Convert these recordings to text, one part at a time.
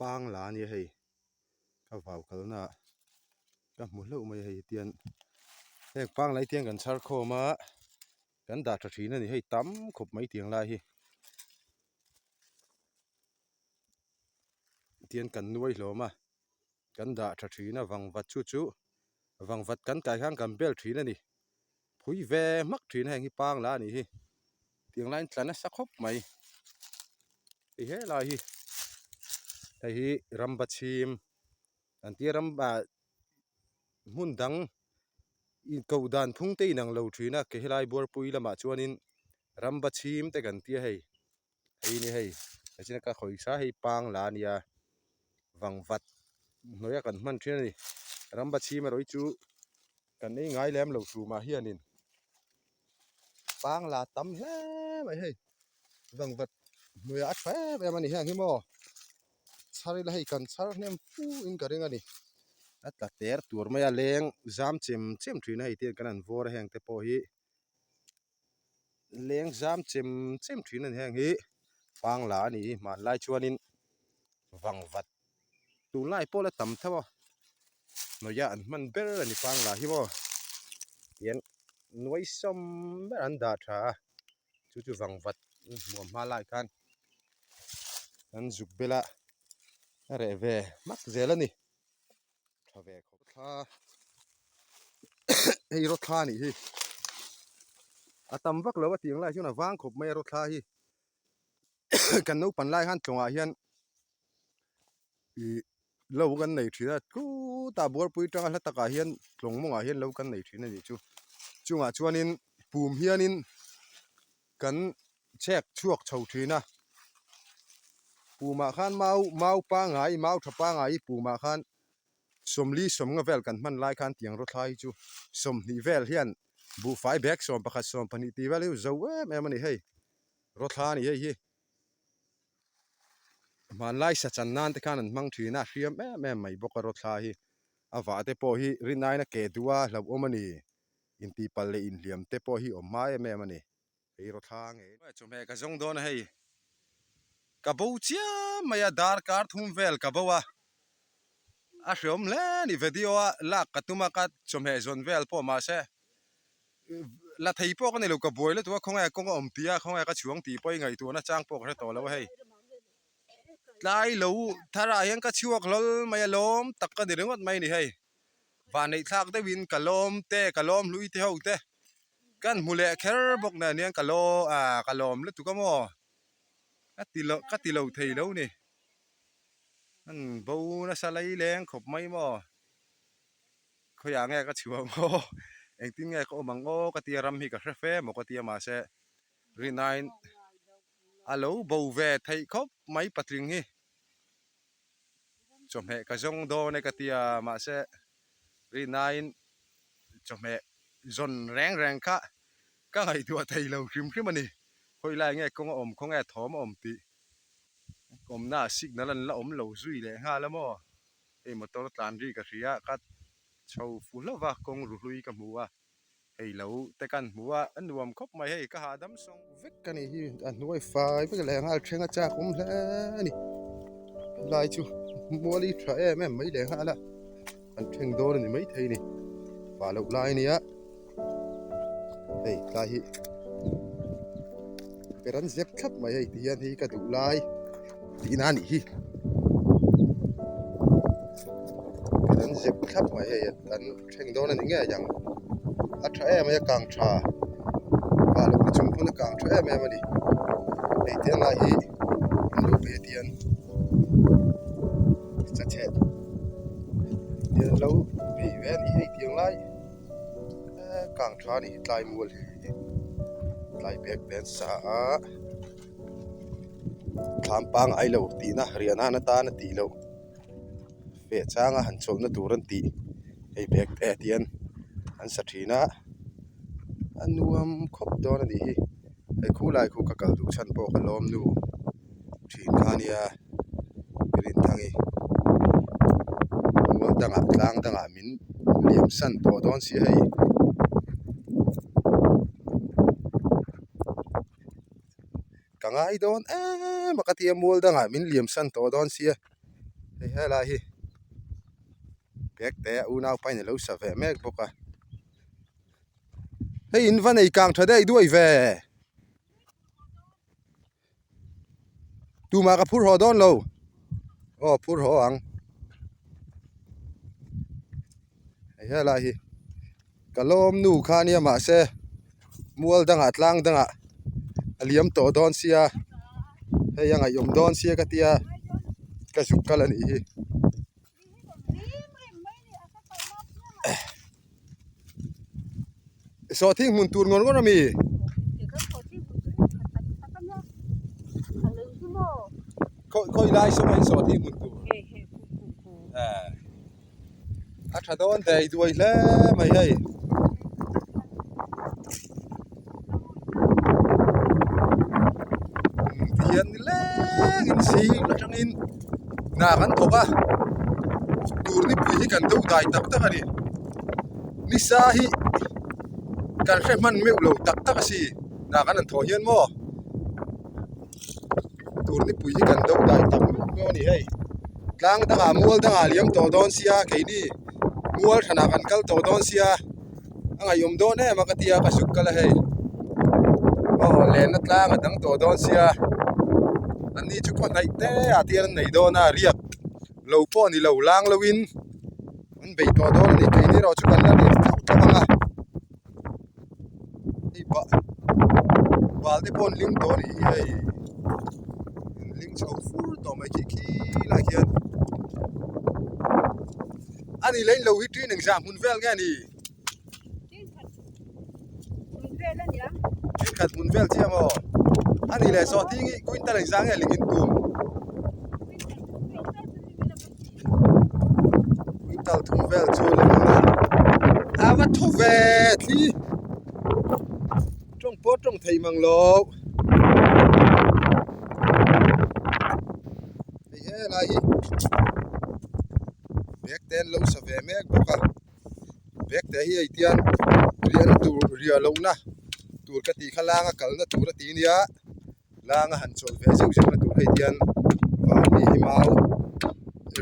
Pangla a nia hei ka vau kalna ah ka hmu hlauh mai a hei tian heng pangla hi tiang kan chhar khawm a kan dah tha thin a ni hei tam khawp mai tiang lai hi tian kan nuai hlawm a kan dah tha thin a vangvat chu chu vangvat kan kai khan kan bel thin a ni. Phui ve hmak thin a heng hi pangla a nih hi tiang laiin tla nasa khawp mai hei helai hi hei hi ramba chhim an tia ram ah hmun dang inkoh dan phung te inang lo thin a ke helai buarpui lamah chuanin ramba chhim te kan tia hei. Hei ni hei hechina ka khawi sa hei pangla a nia vangvat hnuaia kan hman thin a ni ramba chhim erawh hi chu kan ei ngai lem lo tumah hianin pangla tam hle mai hei vangvat hnuaiah a tha em em a ni heng hi maw chhar ila hei kan chhar hnem fu in ka ring a ni a tla ter tur mai a leng zam chem chem thin a hei tiang kan han vawr a heng te pawh hi. Leng zam chem chem thin a ni heng hi pangla a ni hi hmanlai chuanin vangvat tunlai pawh la tam tho a hnuaia an hman ber a ni pangla hi maw tian nuai sawm ber an dah tha a chu chu vangvat hmuam hma lai khan an zuk bel a a reh ve hmak zel a ni. tha ve khawp thla hei rawt thla anih hi a tam vak lo a tiang lai chuan a vang khawp mai a rawt thla hi kan naupan lai khan tlawngah hian ih lo kan nei thin a khutah buarpui tanga hla takah hian tlawng mawngah hian lo kan nei thin a nih chu chungah chuanin pum hianin kan chhek chhuak chho thin a pumah khan mau mau pangai mau tha pangai hi pumah khan sawmli sawmnga vel kan hman lai khan tiang rawthlai hi chu sawmhnih vel hian buhfai bag sawm pakhat sawm pahnih tih vel hi zo em em a ni hei rawthla a ni hei hi hmanlai sa chan nan te khan an hmang thin a hriam em em mai bawk a rawthla hi a vah te pawh hi rinaiin a ke duh a hlauhawm a ni intihpalh leh inhliam te pawh hi awm hma em em a ni. Hei raw thla ngei mai chawhmeh ka zawng dawn a hei ka bo chiam mai a darkar thum vel ka bo a a hreawm hle a ni video a lak ka tum a ka chawhmeh zawn vel pawh mahse la thei pawh ka ni lo ka buai lutuk a khawnge kawng a awm tih a khawnge ka chhuang tih pawh i ngaihtuah na chang pawh ka hre tawh lo a hei tlai lo thar ah hian ka chhuak hlawl mai a lawm tak ka ni ringawt mai a ni hei vanneih thlak deuhin ka lawm te ka lawm hlui te ho te. Kan hmu leh kher bawk nen hian ka law ah ka lawm lutuk a maw ka ti lo ka ti lo thei lo ni an bo nasa lai leng khawp mai maw khawiah nge ka chhuah ang aw engtin nge ka awm ang aw ka tia ram hi ka hre fe maw ka tia mahse rinain a lo bo ve theih khawp mai patling hi chawhmeh ka zawng dawn e ka tia mahse rinain chawhmeh zawn reng reng kha ka ngaihtuah thei lo hrim hrim a ni. Khawi lai nge kawng a awm, khaw nge thawm a awm tih awmna ah signal an la awm lo zui leh nghal a maw. Hei motor tlan ri ka hria ka chho fu hlauh va, kawng ru hlui ka hmu a. Hei lo te kan hmu a, a nuam khawp mai hei ka hahdam sawng vek ka nih hi a hnuai fai vek leh nghal thleng a chak awm hle a ni helai chu muali tha em em mai leh nghal a an thleng dawn a ni maithei a ni vah loh lai a nia hei tlai hi ber an zep thlap mai hei ti hian hei ka duh lai tihna a nih hi ber an zep thlap mai hei an. Thleng dawn a ni ngei ang. A tha em mai a kang tha. Vah loh ni chung pawn a kang tha em em a ni. Hei te lai hi an lo pe tian cha chhe tian an lo bei ve a ni hei tiang lai kang tha a ni hi tlai mual hi tlai bag te an sa a thlam pangngai lo tihna riah nan atan a tih loh. Feh changa han chawlhna tur an tih hei bag te tian an sa thin a a nuam khawp dawn a nih hi hei khulai khu ka kal duh chhan pawh ka lawm nu thin kha a nia Rinthangi mual dangah tlang dangah min liam san tawh dawn si hei. Ka ngai dawn em a ka ti a mual dangah min liam san tawh dawn sia. Hei helai hi bag te a unaupa in alo sa ve mek bawk a hei in va nei kang tha daih duai ve tumah ka phur haw dawn lo aw phur haw ang hei helai hi ka lawm nu kha ania mahse mual dangah tlang dangah a liam tawh dawn sia hei a ngaihawm dawn sia ka tia ka zuk kal a nih hi. Sawhthing hmun tur ngawr ngawr a mi? Khawi lai saw mai sawhthing hmun tur? A tha dawn dei duai hle mai hei. Tihian nilengin zing atangin hna kan thawk a tur nipui hi kan do dai tak tak a ni nisa hi kan hre hman meuh lo tak tak a si hna kan han thawh hian maw. Tur nipui hi kan do dai tak meuh meuh a ni hei tlang dangah mual dangah a liam tawh dawn sia keini mual hranah kan kal tawh dawn sia a ngaihawm dawn em a ka tia ka zuk kal a hei aw lenna tlang a dang tawh dawn sia an ni chu khaw hnaih te ah te hian an nei dawn a riak lo pawh ni lo lang lo in an bei tawh dawn a ni keini erawh chu kan la riak thauh thauh ang a. Hei bah bal te pawh an ling tawh a nih hi hei an ling chho fur tawh mai khi khi lai khian a ni leh lo hi ṭin engzah hmun vel nge a ni ṭin khat hmun vel chiah maw a ni leh sawhthing hi quintal engzah nge ling in tum. Quintal thum vel chu a leng a a va thu ve thli tawng pawh tawng thei mang lo hei helai hi bag te an lo sa ve mek bawk a bag te hi hei tian riahna tur riah lohna tur ka tih kha langa kalna tur a ti nia. Langa han chawlh ve zeuh zeuh na tur hei hian vau mi hi mau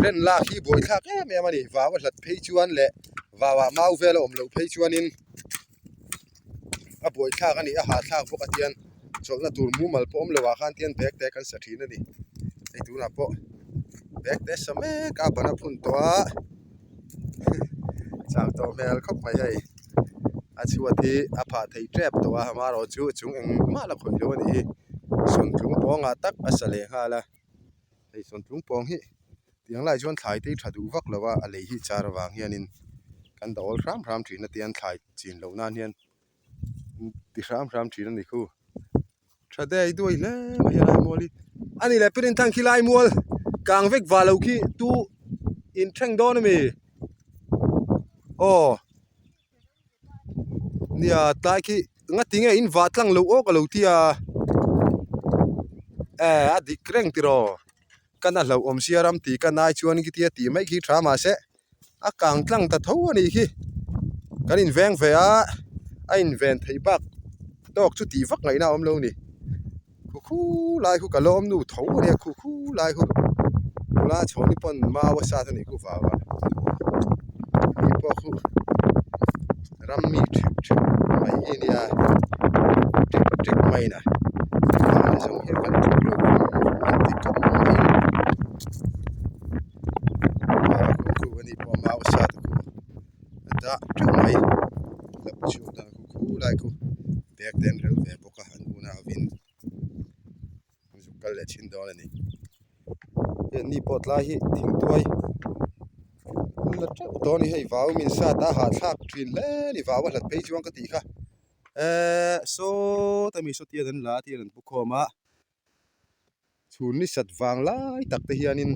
ren lak hi buaithlak em em a ni vau a hlat phei chuan leh vau ah mau vel a awm loh phei chuanin a buaithlak a ni a hahthlak bawk a tian chawlhna tur mumal pawh awm loh ah khan tian bag te kan sa thin a ni hei tunah pawh bag te sa mek a ban a phun tawh a chau tawh hmel khawp mai hei. A chhuat hi a phah thei tep tawh a amaherawh chu chung engmah la khawih lo a nih hi sawntlung pawngah tak a sa leh nghal a hei sawntlung pawng hi tiang lai chuan thlai te hi tha duh vak lo a a lei hi char avang hianin kan dah awl hram hram thin a tiang thlai chin loh nan hian ti hram hram thin a ni khu tha dei duai hle mai a lai mual hi a ni leh pirin thang khi lai mual kang vek vah lo khi tu in thleng dawn a mi aw. Nia tlai khi nga tinge in vah tlang loh awk a lo ti a eh a dik reng tiraw ka na hlauh awm sia ram tih ka nai chuan khitia tih mai khi tha mahse a kang tlang ta tho a nih khi kan inveng ve a a inven theih bak tawk chu tih vak ngaihna a awm lo a ni. Khu khu lai khu ka lawm nu tho a nia khu khu lai khu nula chhawni pawn mau a sat a nih khu vau a hei pawh khu ram mi theuh theuh mai hi a nia ṭek ṭek mai na mahni zawng hian kan ṭek lo an ti kawp mai a khu a ni pawh mau a sat a khu a dah ṭeuh mai la chhuah dan khu khu lai khu bag te an rel ve bawk. Ka han hun a vin zuk kal leh thin dawn a ni heng ni pawh tlai hi thingtuai an la teuh tawh a ni hei vau min sat a hahthlak thin hle a ni vau a hlat phei chuan ka tih kha ehh sawta mi sawtian an la a tian an pu khawm a. Chhun ni sat vang lai tak te hianin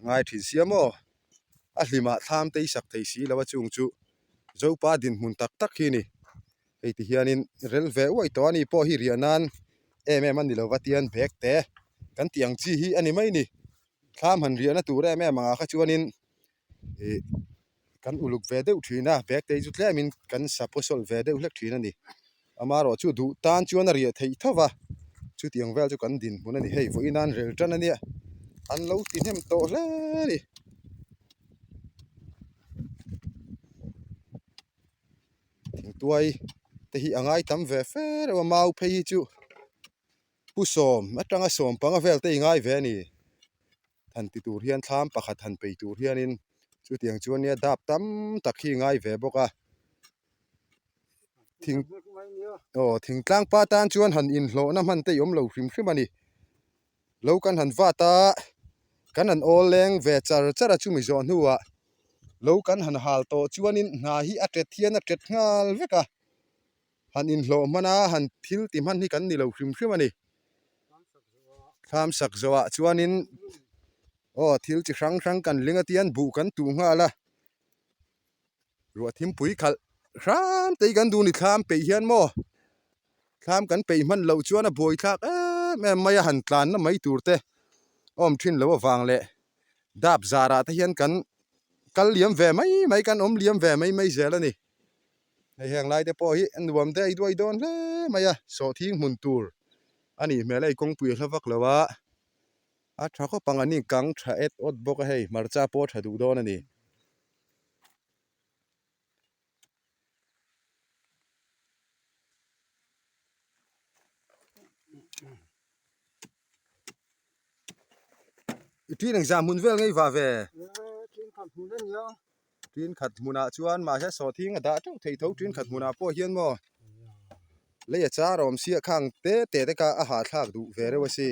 ngai thin sia maw? A hlimah thlam te i sak thei si lo a chung chu Zopa dinhmun tak tak hi a ni. Hei ti hianin rel ve uaih tawh a ni pawh hi riah nan em em a ni lo va tian bag te kan tih ang chi hi a ni mai ni. Thlam han riahna tur em em angah kha chuanin ih kan uluk ve deuh thin a bag te hi chu tlemin kan sa pawsawlh ve deuh hlek thin a ni amaherawh chu duh tan chuan a riah theih tho va chutiang vel chu kan dinhmun a ni hei vawiin an rel tan a nia. An lo ti hnem tawh hle a ni. Thingtuai te hi a ngai tam ve fe reuh a mau phei hi chu pu sawm atanga sawm panga vel te i ngai ve a ni. Han ti tur hian thlam pakhat han pei tur hianin chutiang chuan nia dap tam tak hi i ngai ve bawk a. Thing aw thingtlang pa tan chuan han inhlawhna hman te i awm lo hrim hrim a ni. Lo kan han vat a, kan han awl leng ve char char a chumi zawh hnuah lo kan han hal tawh chuanin hna hi a tet hian a tet nghal vek a, han inhlawh hman a, han thil ti hman hi kan ni lo hrim hrim a ni. Thlam sak zawhah chuanin aw thil chi hrang hrang kan ling a tian buh kan tuh nghal a. Ruah thimpui khalh hram te hi kan duh ni thlam peih hian maw thlam kan peih hman loh chuan a buai thlak em em mai a han tlan na mai tur te awm thin loh avang leh dap zarah te hian kan kal liam ve mai mai kan awm liam ve mai mai zel a ni hei heng lai te pawh hi a nuam te a i duai dawn hle mai a sawhthing hmun tur a nih hmel a hei kawngpui a hla vak lo a a tha khawp ang an inkang tha et awt bawk a hei hmarcha pawh a tha duh dawn a ni. I ṭin engzah hmun vel ngei va ve? Ṭin khat hmunah chuan mahse sawhthing a dah ṭeuh thei tho ṭin khat hmunah pawh hian maw lei a char a awm sia khang te te te kha a hahthlak duh ve reuh a si.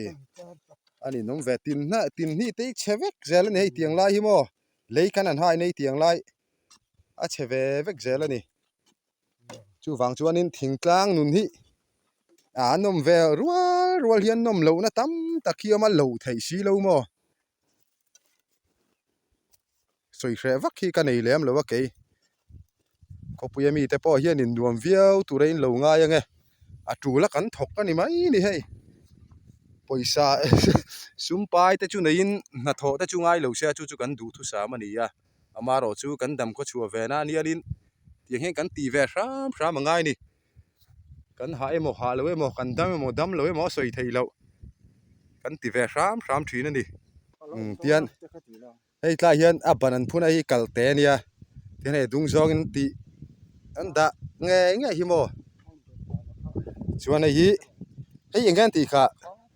A ninawm ve tin hnah tin hnih te hi chhe vek zel a ni hei tiang lai hi maw. Lei kan an hai nei tiang lai a chhe ve vek zel a ni. Chuvang chuanin thingtlang nun hi a nawm ve rual rual hian nawm lohna tam tak hi a awm a, lo theih si lo maw? Sawi hreh vak hi ka nei lem lo a kei. Khawpuia mite pawh hian in nuam viau tur a in lo ngai ange a tul a kan thawk a ni mai ni hei pawisa sum pai te chu neiin hnathawh te chu ngai lo se a chu chu kan duhthusam a ni a amaherawh chu kan dam khaw chhuah ve na anialin tiang hian kan tih ve hram hram a ngai a ni kan hah emaw hah lo emaw kan dam emaw dam lo emaw a sawi theih loh kan ti ve hram hram thin a ni tian. Hei tlaiah hian a ban an phun a hi kal te a nia tin hei dung zawngin tih an dah ngei ngei hi maw chuan hei hi hei eng nge an tih khah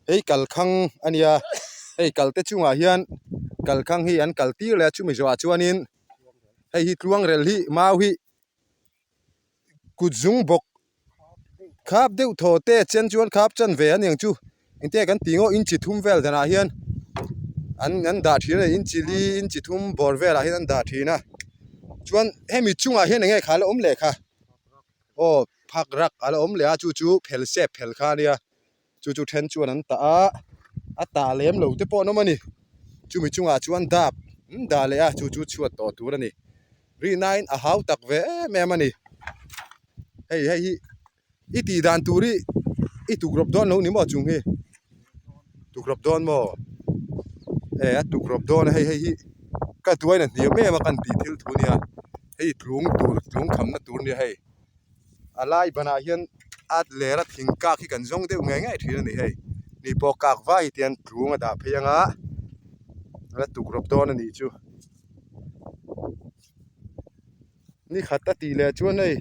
hei kalkhang a nia hei kal te chungah hian kalkhang hi an kal tir leh a chumi zawhah chuanin hei hi tluangrel hi mau hi kut zung bawk khap deuh thaw te chen chuan khap chan ve a niang chu engte kan tih ngawh inchi thum vel danah hian an an dah thin a ni inchi li inchi thum bawr velah hian an dah thin a chuan hemi chungah hian eng nge kha a la awm leh kha aw phak rak a la awm leh a chu chu phel sep phel kha a nia. Chu chu then chuan an tah a, a tah lem lo te pawh an awm a ni. Chumi chungah chuan dap an dah leh a, chu chu chhuat tawh tur a ni. Rihnain a hau tak ve em em a ni. Hei hei hi i tih dan tur hi i tukrawp dawn lo ni maw chung hi? Tukrawp dawn maw? E a tukrawp dawn a hei hei hi ka duain a hniam em a kan tih thil thu nia. Hei tlung tur tlung khamna tur nia hei. A lai banah hian a ler a thing kak hi kan zawng deuh ngei ngei thin a ni hei ni pawh kak vai hi tian tlung a dah phei anga a la tuk rawp dawn a nih chu ni khat a tih leh chuan hei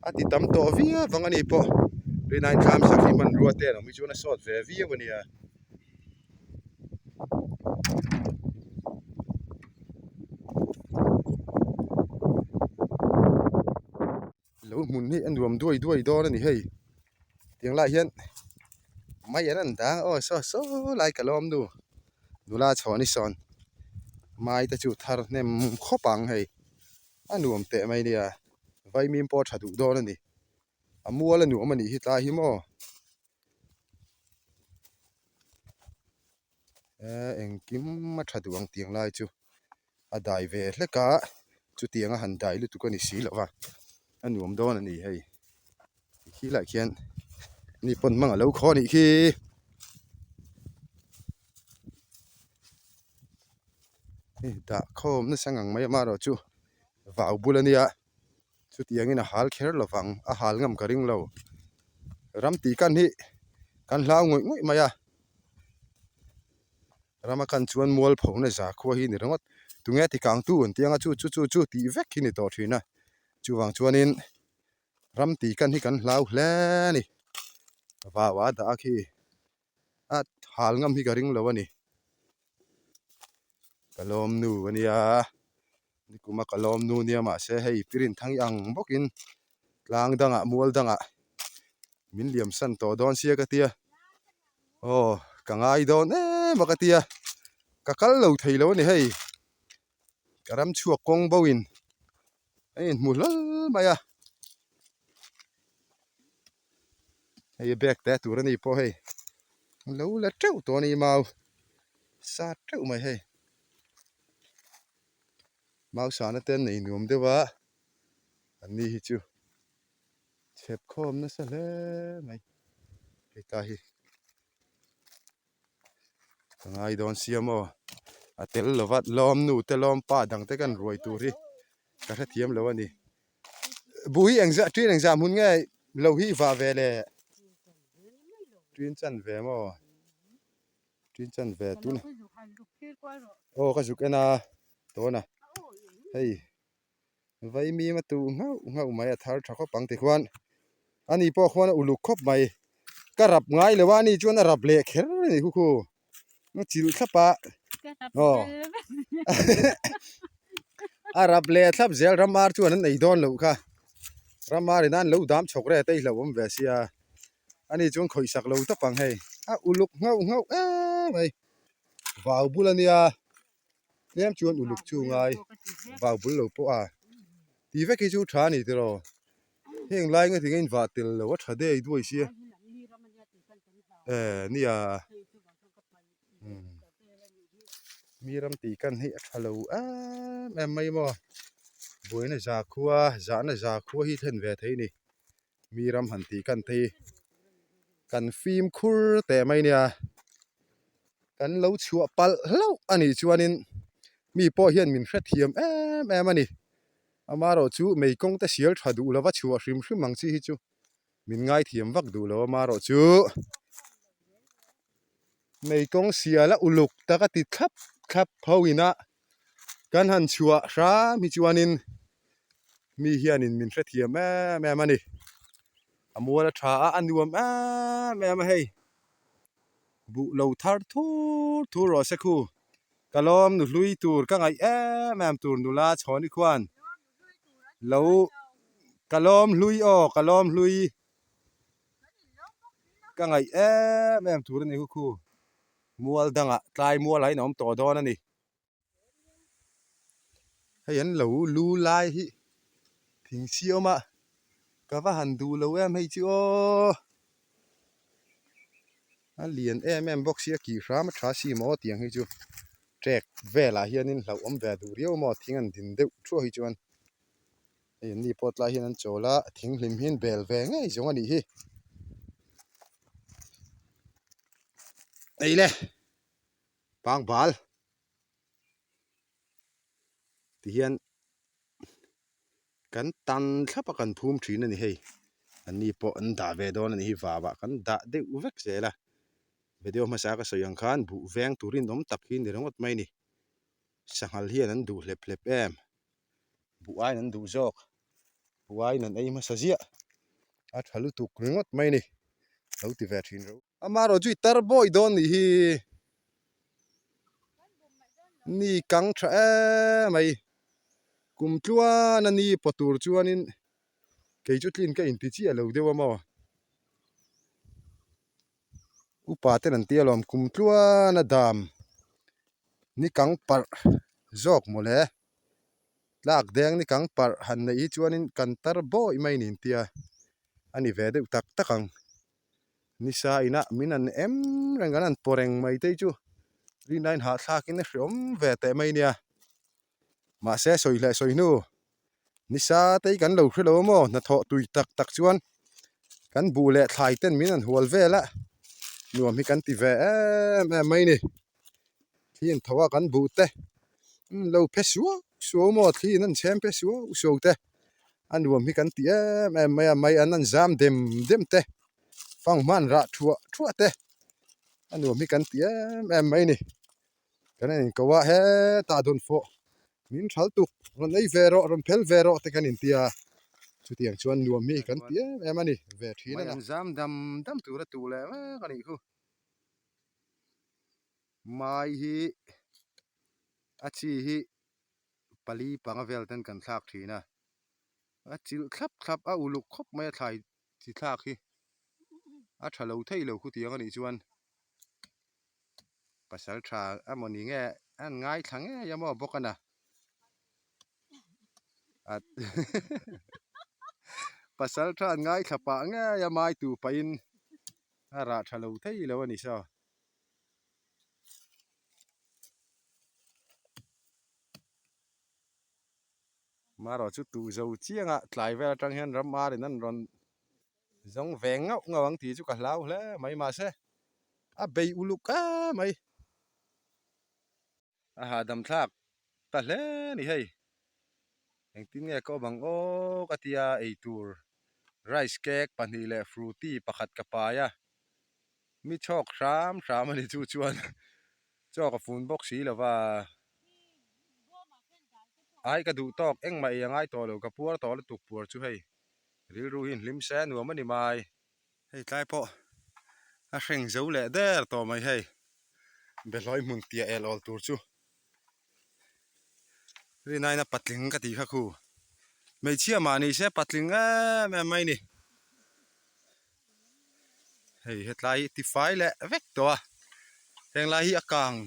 a ti tam tawh viau vang a ni pawh rinai thlam sak hi hmanrua te an awm hi chuan a sawt ve viau a nia. Lo hmun hi a nuam duai duai dawn a ni hei tiang lai hian mai an an dang a aw saw saw lai ka lawm nu nula chhawn i sawn mai te chu thar hnem khawp ang hei a nuam teh mai nia vaimim pawh a tha duh dawn a ni a mual a nuam a nih hi tlai hi maw. Ehh engkim a tha duh ang tiang lai chu a dai ve hlek a chutiang a han dai lutuk a ni si lo va a nuam dawn a ni hei khi lai khian ni pawn hmang a lo khaw a nih khi. Hei dah khawm nasa ngang mai amaherawh chu vau bul a nia. Chutiangin a hal kher lo vang, a hal ngam ka ring lo. Ram tih kan hi kan hlau ngawih ngawih mai a. Rama khan chuan mualphona zakhua hi ni ringawt. Tunge tikangtu an ti anga chu chu chu chu tih vek hi ni tawh thin a. Chuvang chuanin ram tih kan hi kan hlau hle a ni. Vau a dah a khi a hal ngam hi ka ring lo a ni. Ka lawm nu a nia nikum a ka lawm nu nia mahse hei Pirinthang i ang bawkin tlang dangah mual dangah min liam san tawh dawn sia ka tia aw ka ngai dawn em a ka tia ka kal lo thei lo a ni hei ka ram chhuak kawng bo in a inhmu hlawl mai a hei a bag te tur a ni pawh hei lo la teuh tawh a ni mau sa teuh mai hei mau sana te an nei nuam deuh a an ni hi chu chhep khawm nasa hle mai hei ta hi ka ngai dawn sia maw a tel lova lawm nu te lawm pa dang te kan ruai tur hi ka hrethiam lo a ni buh hi engzah ṭin engzah hmun nge lo hi vah ve le ṭin chan ve maw ṭin chan ve tun aw ka zuk en a tawn a hei. Vaimim a tuh nghauh nghauh mai a thar tha khawp ang tikhuan ani pawh khuan a uluk khawp mai ka rap ngai lo a ani chuan a rap leh kher a ni khukhu a chilh thlap a aw a rap leh thlap zel ramar chuan an ei dawn loh kha ramar in an lo dam chhawk reh te i hlauhawm ve sia ani chuan khawih sak lo tawp ang hei a uluk nghauh nghauh em mai vau bul a nia. Tlem chuan uluk chu ngai vau bul lo pawh a ti vek hi chu tha a ni tiraw heng lai nga tinge in vah tel lo a tha dei duai sia eh nia mi ram tih kan hi a tha lo em em mai maw buaina zakhua zahna zakhua hi thlen ve thei a ni mi ram han tih kan te hi kan fimkhur teh mai nia. Kan lo chhuah palh hlauh a nih chuanin mi pawh hian min hrethiam em em a ni. Amaherawh chu mei kawng te sial tha duh lova chhuah hrim hrim ang chi hi chu min ngaithiam vak duh lo amaherawh chu mei kawng sial a uluk tak a ti thlap thlap ho ina kan han chhuah hram hi chuanin mi hianin min hrethiam em em a ni. A mual a tha a, a nuam em em a hei. Buh lo thar thur thur rawh se khu. Ka lawm nu hlui tur ka ngaih em em tur nula chhawni khuan lo ka lawm hlui aw ka lawm hlui ka ngaih em em tur a ni khu khu mual dangah tlai mual ah hian a awm tawh dawn a ni. Hei an lo lu lai hi thing siam a ka va han duh lo em hei chu aw a lian em em bawk sia kih hram a tha si maw tiang hi chu trek velah hianin hlauhawm ve duh riau maw thing an din deuh thuah hi chuan hei an ni pawh tlai hian an chawl a thing hlim hi an bel ve ngei zawng a nih hi ei le. Pangbal ti hian kan tan thlap a kan phum thin a ni hei an ni pawh an dah ve dawn a ni hi vauah kan dah deuh vek zel a video hmasa ka sawi ang khan buh veng tur in awm tak hi ni ringawt mai a ni sanghal hian an duh hlep hlep em buh aiin an duh zawk buh aiin an ei hmasa ziah a tha lutuk ringawt mai a ni lo ti ve thin reuh. Amaherawh chu i tar bawi dawn nih hi ni kang tha em mai kum tluan a ni paw tur chuanin kei chu tlin ka inti chiah lo deuh a maw upa ten an tia lawm kum tluan a dam ni kang parh zawk mawle tlak deng ni kang parh han neih hi chuanin kan tar bawi mai niin tia a ni ve deuh tak tak ang. Nisa inah min an em reng an an paw reng mai te hi chu rinna in hahthlak in a hreawm ve teh mai nia. Mahse sawi hleh sawi hnu nisa te hi kan lo hre lo a maw hnathawh tui tak tak chuan kan buh leh thlai ten min an hual vel a nuam hi kan ti ve em em mai ni. Thli in tho a kan buh te lo phe suau suau maw thli in an chhem phe suau suau te a nuam hi kan ti em em mai a mai an an zam dem dem te fanghma an rah thuah thuah te a nuam hi kan ti em em mai a ni. Kan en inko a, hetah dawnfawh min thal tuk, rawn ei ve rawh, rawn phel ve rawh te kan inti a, chutiang chuan nuam hi kan ti em em a ni ve thin a. Mai an zam dam dam tur a tuh leh mek a nih khu. Mai hi a chi hi pali panga vel ten kan thlak thin a, a chilh thlap thlap a uluk khawp mai a thlai chi thlak hi a tha lo thei lo khutiang a nih chuan. Pasal tha emaw ni nge an ngaithla ngei emaw bawk a na pasal tha an ngaithla pah ngei a mai tu pahin a rah tha lo thei lo a ni saw. Marawh chu tuh zo chianga tlai vel atang hian ram arin an rawn Zawng ve ngauh ngauh ang tih chu ka hlau hle mai mahse a bei uluk a mai. A hahdam thlak ta hle ni hei. Engtin nge ka awm ang aw ka tia eitur rice cake pahnih leh fruity pakhat ka pai a, mi chhawk hram hram a ni chu chuan chaw ka fun bawk si lo va. Ai ka duh tawk engmah ei a ngai tawh lo ka puar tawh lutuk puar chu hei. Rilru hi hlim se nuam a ni mai. Hei tlai pawh a hreng zo leh der tawh mai hei. Behlawi hmun tia el awl tur chu Rinaina patling ka tih kha khu. Hmeichhia mah ni se patling em em mai ni. Hei hetlai hi tifai leh vek tawh a. Heng lai hi a kang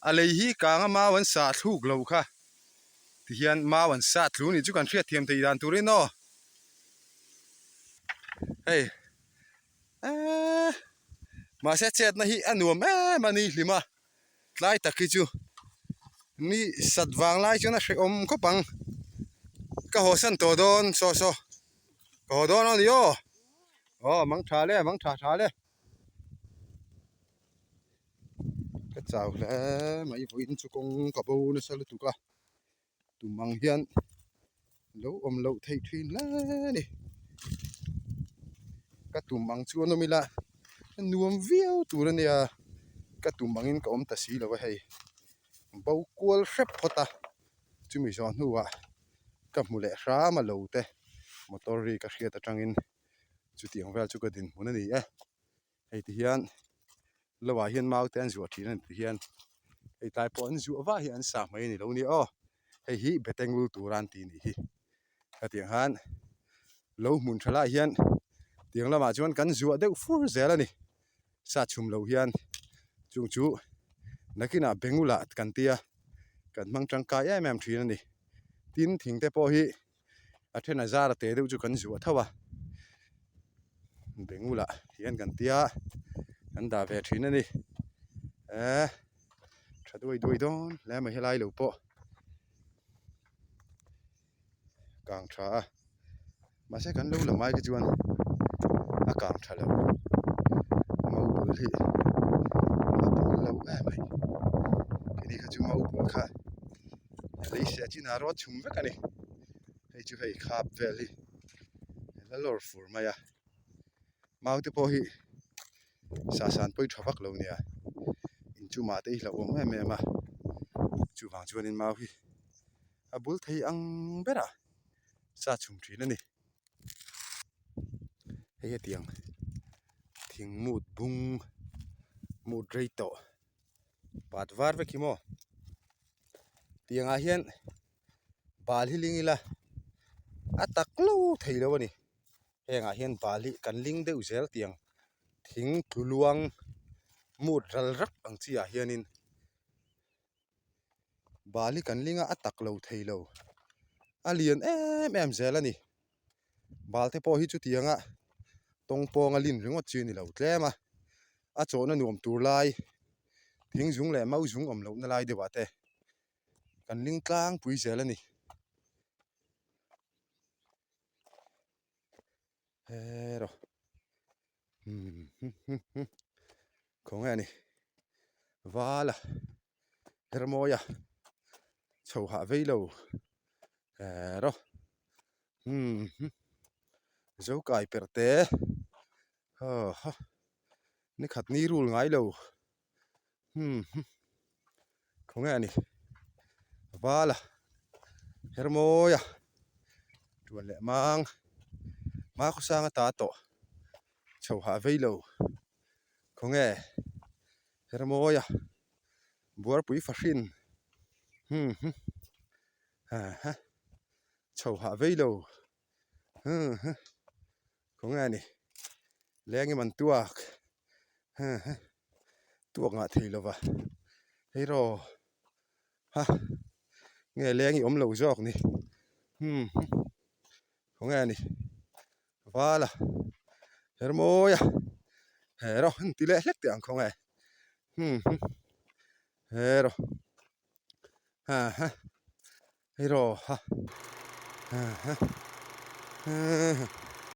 a lei hi kang a mau an sah thluk lo kha. Tihian mau an sah tlu nih chu kan hriat thiam thei dan turin aw. Hei eee mahse chetna hi a nuam em a ni hlim a tlai tak hi chu ni sat vang lai chuan a hrehawm khawp ang. Ka haw san tawh dawn saw saw. Ka haw dawn a ni aw. Aw mang tha le mang tha tha le. Ka chau hle mai vawiin chu kawng ka bo nasa lutuk a. Tum ang hian lo awm loh theih thin hle a ni. Ka tum ang chuan awm ila nuam viau tur a nia. Ka tum angin ka awm ta si lo a hei. Bo kual hrep phawt a. Chumi zawh hnuah ka hmu leh hram a lo te motor ri ka hriat atangin chutiang vel chu ka dinhmun a ni e. Hei ti hian lo ah hian mau te an zuah thin a ni ti hian hei tlai pawh an zuah vah hi an sah mai a ni lo nia aw. Hei hi bete ngul tur a an tih a nih hi. Hetiang khan lo hmun tha lai hian tiang lamah chuan kan zuah deuh fur zel a ni. Sa chhum lo hian chung chu nakinah bengulah kan tia kan hmang tangkai em em thin a ni. Tin thing te pawh hi a then a zar a te deuh chu kan zuah tho a bengulah hian kan tia kan dah ve thin a ni. Eee tha duai duai dawn hle mai helai lo pawh. Kang tha a mahse kan lo la mai te chuan a kang tha lo mau bul hi a bul lo em mai keini kha chu mau bul kha lei seh chinah rawt chhum vek a ni hei chu hei khap vel hi la lawr fur mai a mau te pawh hi sahsan pawi tha vak lo nia inchungah te hi hlauhawm em em a chuvang chuanin mau hi. a bul thei ang berah sa chhum thin a ni. Hei hetiang thing mut bung mut rei tawh pat var vek hi maw tiangah hian bal hi ling ila a tak lo thei lo a ni. Hengah hian bal hi kan ling deuh zel tiang thing tlu luang mut ral rak ang chi ah hianin. Bali kan ling a a tak lo thei lo a lian em em zel a ni bal te pawh hi chutiang a tawng pawng a lin ringawt chi a ni lo tlem a a chawhna nuam tur lai thing zung leh mau zung awm lohna lai deuh ah te kan ling tlangpui zel a ni. Hero khawnge a ni vala hermawia chho hah vei lo hero zo kai perh te haw haw ni khat ni rul ngai lo. Khawnge a ni? Vala Hermawia tuan leh mang hma khawsang ata tawh chho hah vei lo. Khawnge Hermawia buarpui fahrin hmm hmm ha ha chho hah vei lo hmm hmm khawnge a ni? Leng i man tuak hmm hmm tuak ngah thei lova hei rawh ha nge leng i awm lo zawk ni hmm hmm khawnge a ni vala hermawia he rawh an ti leh hlek teh ang khawnge hmm hmm he rawh ha ha hei rawh ha ha ha.